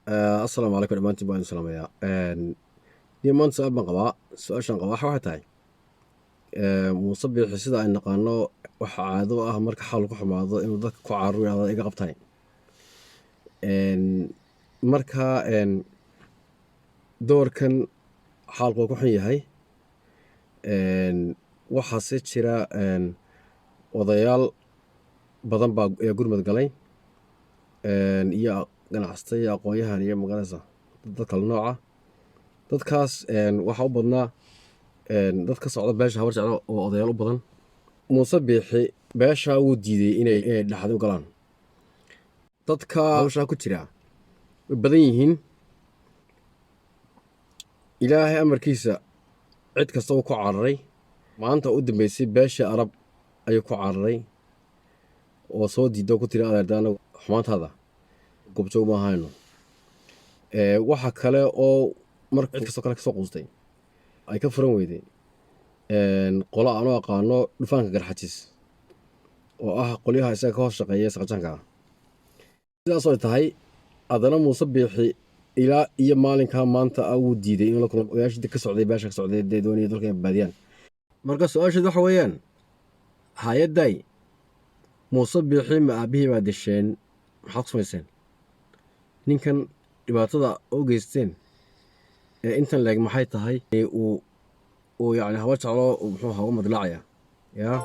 Assalaamu calaykum dhammaantiin, baan idin salaamayaa. Niyo, maanta su-aal baan qabaa. Su-aashaan qabaa waxay tahay, Muuse Biixi, sida ay naqaano, waxa caado u ah marka xaal ku xumaado inuu dadka ku caaro, yidhahdo "iga qabtahay". Marka doorkan xaalku waa ku xun yahay. Waxaase jira odayaal badan baa ayaa gurmad galay, iyo ganacsato iyo aqoon-yahan iyo magaranaysa dad kala nooca. Dadkaas waxaa u badnaa dad ka socda beesha Habar Jeclo oo odayaal u badan. Muuse Biixi beesha wuu diiday inay dhexda u galaan. Dadka hawshaa ku jira way badan yihiin. Ilaahay amarkiisa, cid kasta uu ku cararay. Maanta u dambeysay beeshii Arab ayuu ku cararay oo soo diida, ku tiri: "Adeerda, anagu xumaantaada goobjoog ma ahayno." Waxa kale oo marka cid kastoo kale kasoo quustay ay ka furan weyday qolo aan u aqaano dhufaanka Garxajis, oo ah qolyaha isaga ka hoos shaqeeya, saqajaanka ah. Sidaasoo ay tahay, haddana Muuse Biixi ilaa iyo maalinkaa maanta ah wuu diiday inuu la kulmo odayaashii ka socday, beesha ka socday, dee doonaya dalka inay badbaadiyaan. Marka su-aasheed waxa weeyaan, hay-adday Muuse Biixi ma aabihii baa disheen? Maxaad ku samayseen ninkan? Dhibaatada u geysteen ee intan leeg maxay tahay? Uu yacni Habar Jeclo muxuu ahaa u madlaacaya yaa?